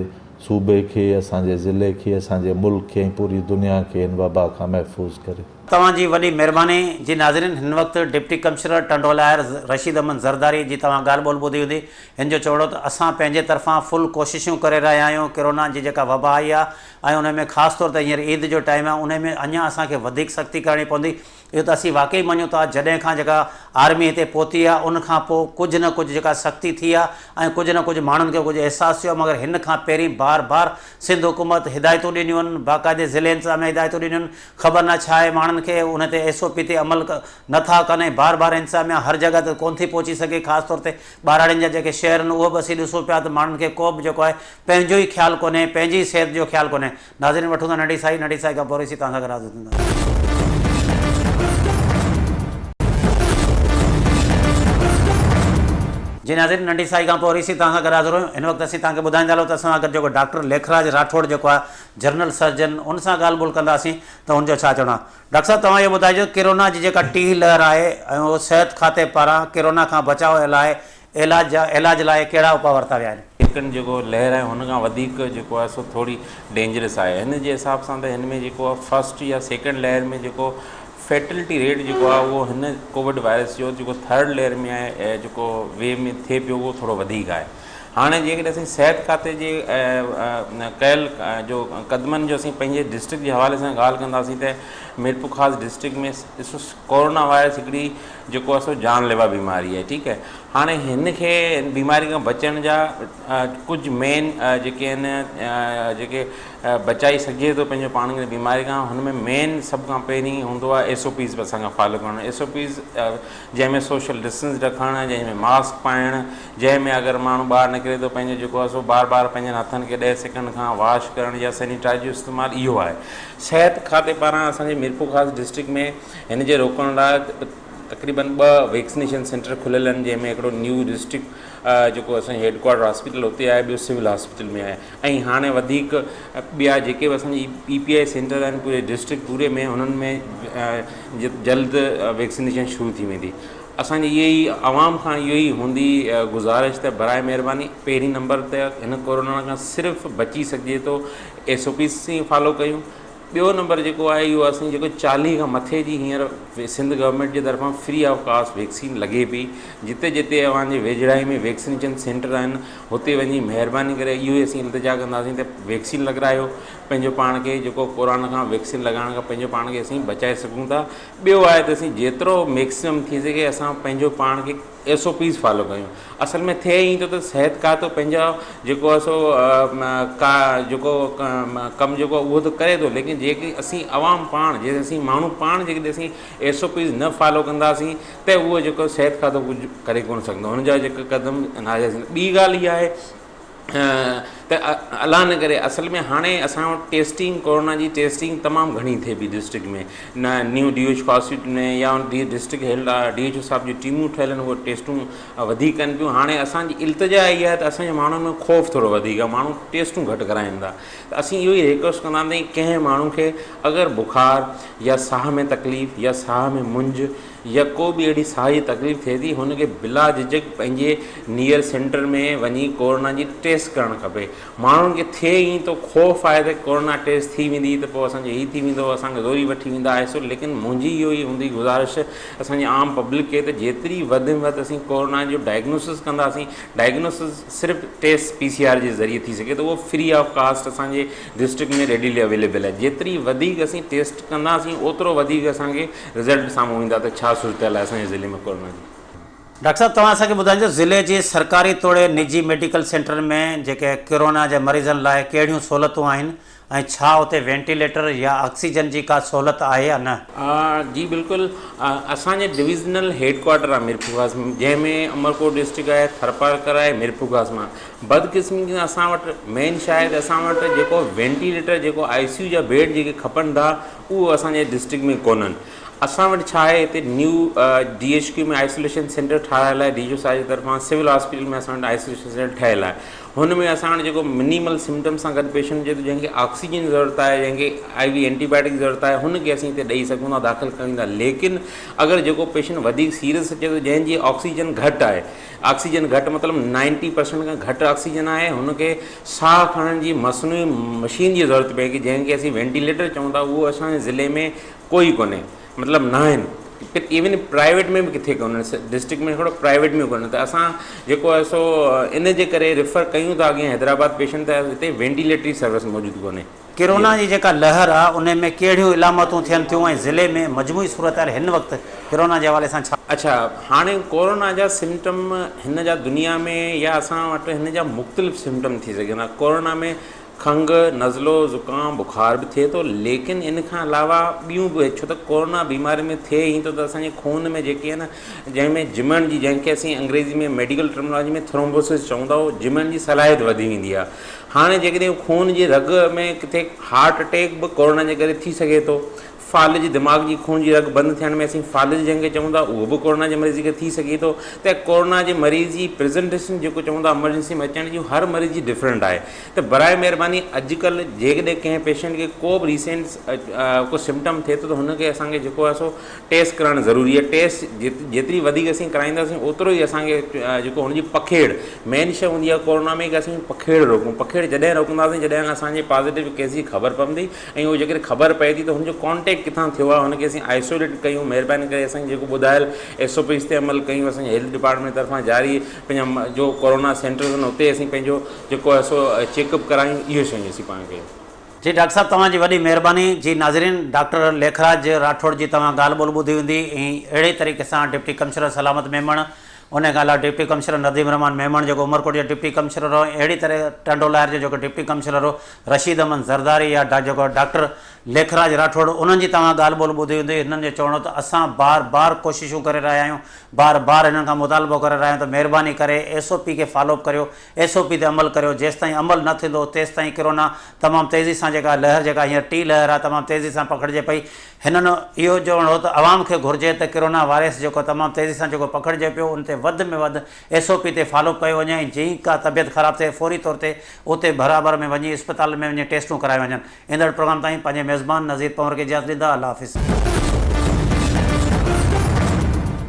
صوبي کي، اسان جي ضلعي کي، اسان جي ملڪ کي ۽ پوري دنيا کي هن وبا کان محفوظ ڪري. توهان جي وڏي مهرباني. جي ناظرين هن وقت ڊپٽي ڪمشنر ٽنڊوالهيار رشيد احمد زرداري جي توهان ڳالهه ٻولهه ٻڌي هوندي. هن جو چوڻ هو ته اسان پنهنجي طرفان فل ڪوششون ڪري رهيا آهيون ڪرونا جي جيڪا وبا آئي آهي ۽ ان ۾ خاص طور تي هينئر عيد جو ٽائيم آهي ان ۾ اڃا اسان کي وڌيڪ سختي ڪرڻي پوندي اهو ته اسين واقعي مڃون ٿا جڏهن کان جيڪا آرمي هتي پهتي آهي ان کان پوء ڪجهه نه ڪجهه جيڪا سختي ٿي آهي ۽ ڪجهه نه ڪجهه ماڻهن کي ڪجهه احساس ٿيو آهي مگر هن کان پهرين بار بار سنڌ حڪومت هدايتون ڏنيون آهن باقاعدي ضلعي انتظاميه هدايتون ڏنيون آهن خبر نه ڇا آهي ماڻهن کي ان تي ايس او پي تي عمل نه ٿا ڪن ۽ بار بار انتظاميه هر جڳهه تي ڪونه ٿي پهچي سگهي خاص طور تي ٻهراڙين جا جيڪي شهر آهن اهو به اسين ڏسون پيا ته ماڻهن کي ڪو به جيڪو آهي پنهنجو ئي خيال ڪونهي پنهنجي ئي صحت جو خيال ڪونهي ناظرين وٺون ٿا ننڍي سائي، ننڍي سائي کان پوء رسي توهان سان گڏ حاضر ٿينداسين. جي ناظرين ننڍي سائي کان پوء رسي توهان سان گڏ حاضر هيون. هن وقت اسين توهان کي ٻڌائيندا هلون ته اسان سان گڏ جيڪو ڊاڪٽر ليکراج راٺوڙ جيڪو آهي جنرل سرجن ان سان ڳالهه ٻولهه ڪنداسين ته ان جو ڇا چوڻ آهي. ڊاڪٽر صاحب توهان اهو ٻڌائجو ڪرونا جي جيڪا ٽين لهر آهي ۽ اهو صحت کاتي پاران ڪرونا کان بچاء لاء علاج جا علاج لاء ڪهڙا اپاء ورتا ويا آهن؟ سيڪنڊ جيڪو لهر آهي هن کان وڌيڪ جيڪو آهي سو ٿوري ڊينجرس آهي هن جي حساب سان ته هن ۾ جيڪو آهي فرسٽ يا سيڪنڊ لهر ۾ جيڪو فيٽلٽي ريٽ جيڪو آهي اهو هن ڪووڊ وائرس جو جيڪو ٿرڊ لهر ۾ آهي جيڪو ويو ۾ ٿئي پيو اهو ٿورو وڌيڪ آهي هاڻي جيڪڏهن اسين صحت کاتي جي ڪيل جو قدمن جو اسين پنهنجي ڊسٽرڪٽ جي حوالي سان ڳالهه ڪنداسين ته ميرپورخاص ڊسٽرڪٽ ۾ ڪورونا وائرس هڪڙي جيڪو آهي سو جان ليوا بيماري آهي ٺيڪ آهي هاڻي هن کي هن بيماري کان بچڻ جا ڪجهه مين جيڪي آهن جيڪي بچائي سگهجي ٿو پنهنجو پاڻ کي بيماري کان هن ۾ مين سڀ کان پهرين هوندو آهي ايس او پيز اسان کي فالو ڪرڻ ايس او پيز جنهن ۾ سوشل ڊسٽنس رکڻ جنهن ۾ ماسڪ پائڻ جنهن ۾ اگر ماڻهو ٻاهر نڪري ٿو پنهنجو جيڪو آهي سو بار بار پنهنجن هٿن کي ڏهه سيڪنڊ کان واش ڪرڻ يا سينيٽائز جو استعمال اهو آهي صحت کاتي پاران اسان جي ميرپورخاص ڊسٽرڪٽ ۾ هن جي روڪڻ لاء تقريبن ٻه ويڪسينيشن سينٽر کليل آهن جنهن ۾ هڪڙو نيو ڊسٽرڪٽ جيڪو اسان جي هيڊ ڪوارٽر هاسپيٽل اتي آهي ٻيو سول هاسپيٽل ۾ آهي ۽ هاڻي وڌيڪ ٻيا جيڪي به اسان جي اي پي آء سينٽر آهن پوري ڊسٽرڪٽ پوري ۾ انهن ۾ جلد ويڪسينيشن شروع ٿي ويندي اسان جي اهي ئي عوام کان اهو ئي هوندي گذارش ته برائي مهرباني پهرين نمبر ته هن ڪورونا کان صرف بچي سگهجي ٿو ايس او پيز فالو ڪيون ٻيو نمبر جيڪو آهي اهو اسين جيڪو 40 کان مٿي جي هينئر سنڌ گورنمينٽ جي طرفان فري آف ڪاسٽ ويڪسين لڳي پئي جتي جتي اوهان جي ويجهڙائي ۾ ويڪسينيشن سينٽر آهن هتي وڃي مهرباني ڪري اهو ئي اسين التجا ڪنداسين ته ويڪسين لڳرايو پنهنجو پاڻ کي جيڪو ڪورونا کان ويڪسين لڳائڻ کان پنهنجو پاڻ کي اسين بچائي سگهون ٿا ٻيو آهي ته اسين جيترو ميڪسيمم ٿي سگهي اسان پنهنجو پاڻ کي ايس او پيز فالو ڪيون اصل ۾ ٿئي ائين ٿو ته صحت کاتو پنهنجا جيڪو آهي سو ڪا جيڪو ڪم جيڪو اهو ته ڪري ٿو ليڪن جيڪي اسين عوام پاڻ جي اسين ماڻهو پاڻ جيڪڏهن اسين ايس او پيز نه فالو ڪنداسين ته اهو جيڪو صحت کاتو ڪجهه ڪري ڪونه سگهندو هن جا جيڪا قدم ناجائز ٻي ڳالهه اها آهي ته الله نه ڪري اصل ۾ هاڻي اسان وٽ ٽيسٽنگ ڪورونا جي ٽيسٽنگ تمام گهڻي ٿئي پئي ڊسٽرڪٽ ۾ نه نيو ڊي ايڇ هاسپيٽل ۾ يا district health D H O صاحب جون ٽيمون ٺهيل آهن اهي ٽيسٽون وڌيڪ ڪن پيون هاڻي اسان جي التجا اها آهي ته اسان جي ماڻهن ۾ خوف ٿورو وڌيڪ آهي ماڻهو ٽيسٽون گهٽ ڪرائين ٿا ته اسين اهو ئي ريڪويسٽ ڪنداسين ڪنهن ماڻهو کي اگر بخار يا ساهه ۾ تڪليف يا ساهه ۾ مونجهه يا ڪو به اهڙي ساهه جي تڪليف ٿئي ٿي هن کي بلا جهجهڪ پنهنجي نيئر سينٽر ۾ وڃي ڪورونا جي ٽيسٽ ڪرڻ کپي ماڻهن کي ٿئي ائين ٿو خوف آهي ته ڪورونا ٽيسٽ ٿي ويندي ته پوء اسان جو هي ٿي ويندو اسان کي زوري وٺي ويندا آهي سو ليڪن منهنجي اهو ئي هوندي گذارش اسان جي عام پبلڪ کي ته جيتري وڌ ۾ وڌ اسين ڪورونا جو ڊائگنوسس ڪنداسين ڊائگنوسس صرف ٽيسٽ پي سي آر جي ذريعي ٿي سگهي ٿو اهو فري آف ڪاسٽ اسان جي ڊسٽرڪٽ ۾ ريڊيلي اويليبل آهي جيتري وڌيڪ اسين ٽيسٽ ڪنداسين اوترو وڌيڪ اسان کي رزلٽ سامهون ايندا ته ڇا صورتحال آهي اسان جي ضلعي ۾ ڪورونا جي. ڊاڪٽر صاحب توهان اسان کي ٻڌائجو ضلعي جي سرڪاري توڙي نجي ميڊيڪل سينٽرن ۾ جيڪي ڪورونا جي مريضن لاء ڪهڙيون سهولتون آهن ۽ ڇا اتي وينٽيليٽر يا آڪسيجن جي ڪا سهولت آهي يا نه؟ جي بلڪل اسان جي ڊويزنل هيڊ ڪوارٽر آهي ميرپورخاص ۾ جنهن ۾ عمرڪوٽ ڊسٽرڪٽ آهي ٿرپارڪر آهي ميرپورخاص مان بدقسمتي سان اسان وٽ مين ڇا آهي ته اسان وٽ جيڪو وينٽيليٽر جيڪو آء سي يو جا بيڊ جيڪي کپن ٿا اهو اسان جي ڊسٽرڪٽ ۾ ڪونهن. اسان وٽ ڇا آهي هتي new D H Q ۾ isolation centre ٺاهرايل آهي ڊي جو صاحب جي طرفان سول هاسپيٽل ۾ اسان وٽ آئسوليشن سينٽر ٺهيل آهي هن ۾ اسان وٽ جيڪو منيمل سمٽم سان گڏ پيشنٽ هجي ٿو جنهن کي آڪسيجن جي ضرورت آهي جنهن کي آئي وي اينٽي بايوٽڪ جي ضرورت آهي هن کي اسين هتي ڏئي سگهون ٿا داخل ڪيون ٿا ليڪن اگر جيڪو پيشنٽ وڌيڪ سيريس اچي ٿو جنهن جي آڪسيجن گهٽ آهي آڪسيجن گهٽ مطلب نائنٽي پرسنٽ کان گهٽ آڪسيجن آهي هن کي ساهه کڻڻ جي مصنوعي مشين جي ضرورت پئي ٿي جنهن کي اسين وينٽيليٽر چئون ٿا اهو اسان جي ضلعي ۾ ڪوئي ڪونهي مطلب ناهن ايون پرائيويٽ ۾ به ڪٿي ڪونهن ڊسٽرڪٽ ۾ ڇوڙو پرائيويٽ ۾ ڪونهن ته اسان جيڪو آهي سو ان جي ڪري ريفر ڪيون ٿا اڳي حيدرآباد پيشنٽ ته هتي وينٽيليٽري سروس موجود ڪونهي. ڪرونا جي جيڪا لهر آ انهي ۾ ڪهڙيون علامتون ٿين ٿيون ۽ ضلعي ۾ مجموعي صورتحال هن وقت ڪرونا جي حوالي سان ڇا؟ اڇا هاڻي ڪورونا جا سمٽم هن جا دنيا ۾ يا اسان وٽ هن جا مختلف سمٽم ٿي سگهن ٿا ڪورونا ۾ کنگهه، نزلو، زڪام، بخار به ٿئي ٿو ليڪن ان کان علاوه ٻيون به ڇو ته ڪورونا بيماري ۾ ٿئي ائين ٿو ته اسان جي خون ۾ جيڪي آهن جنهن ۾ جمڻ جي جنهن کي اسين انگريزي ۾ ميڊيڪل ٽرمنالاجي ۾ ٿرومبوسس چئون ٿا اهو جمڻ جي صلاحيت وڌي ويندي آهي هاڻي جيڪڏهن خون جي رڳ ۾ ڪٿي هارٽ اٽيڪ به ڪورونا جي ڪري ٿي سگهي ٿو فالج دماغ جي خون جي رڳ بند ٿيڻ ۾ اسين فالج جنهن کي چئون ٿا اهو به ڪورونا جي مريض کي ٿي سگهي ٿو ته ڪورونا جي مريض جي پريزنٽيشن جيڪو چئون ٿا ايمرجنسي ۾ اچڻ جي هر مريض جي ڊفرنٽ آهي ته برائي مهرباني اڄڪلهه جيڪڏهن ڪنهن پيشنٽ کي ڪو به ريسينٽ ڪو سمپٽم ٿئي ٿو ته هن کي اسان کي جيڪو آهي سو ٽيسٽ ڪرائڻ ضروري آهي ٽيسٽ جيتري وڌيڪ اسين ڪرائينداسين اوترو ئي اسان کي جيڪو هن جي پکيڙ مين شيء هوندي آهي ڪورونا ۾ ڪي اسين پکيڙ روڪون پکيڙ جڏهن روڪنداسين جڏهن اسان جي پازيٽو ڪيس جي خبر پوندي ۽ اهو جيڪڏهن خبر پئي ٿي ته هن جو ڪانٽيڪٽ ڪٿان ٿيو آهي هن کي اسين آئسوليٽ ڪيون مهرباني ڪري اسان جيڪو ٻڌايل ايس او پيز تي عمل ڪيون اسان جي هيلٿ ڊپارٽمينٽ طرفان جاري پنهنجا جو ڪورونا سينٽرز آهن اتي اسين پنهنجو جيڪو آهي سو چيڪ اپ ڪرايون اهي شيون اسين پاڻ ڪيون. جي ڊاڪٽر صاحب توهان جي وڏي مهرباني جي ناظرين ڊاڪٽر ليکراج راٺوڙ جي توهان ڳالهه ٻولهه ٻڌي هوندي ۽ اهڙي طريقي سان ڊپٽي ڪمشنر سلامت ميمڻ ان کان علاوه ڊپٽي ڪمشنر نديم الرحمان ميمڻ جيڪو عمرڪوٽ جو ڊپٽي ڪمشنر هو ۽ اهڙي طرح ٽنڊو لاهر جو جيڪو ڊپٽي ڪمشنر هو رشيد احمد زرداري يا جيڪو ڊاڪٽر ليکراج راٺوڙ انهن جي توهان ڳالهه ٻولهه ٻڌي هوندي هنن جو چوڻ هو ته اسان بار بار ڪوششون ڪري رهيا آهيون بار بار هنن کان مطالبو ڪري رهيا آهيون ته مهرباني ڪري ايس او پي کي فالو اپ ڪريو ايس او پي تي عمل ڪريو جيستائين عمل نه ٿيندو تيستائين ڪرونا تمام تيزي سان جيڪا لهر جيڪا هينئر ٽي لهر آهي تمام تيزي سان پکڙجي پئي هنن اهو چوڻ هو ته عوام کي گهرجي ته ڪرونا وائرس جيڪو تمام تيزي سان جيڪو پکڙجي پيو ان تي وڌ ۾ وڌ ايس او پي تي فالو اپ ڪيو وڃي ۽ جئين ڪا طبيعت خراب ٿئي فوري طور تي اتي برابر ۾ وڃي اسپتالن ۾ وڃي ٽيسٽون ڪرايون وڃن ايندڙ پروگرام تائين پنهنجي ميزبان نذير پنهور کي اجازت ڏيندا الله حافظ.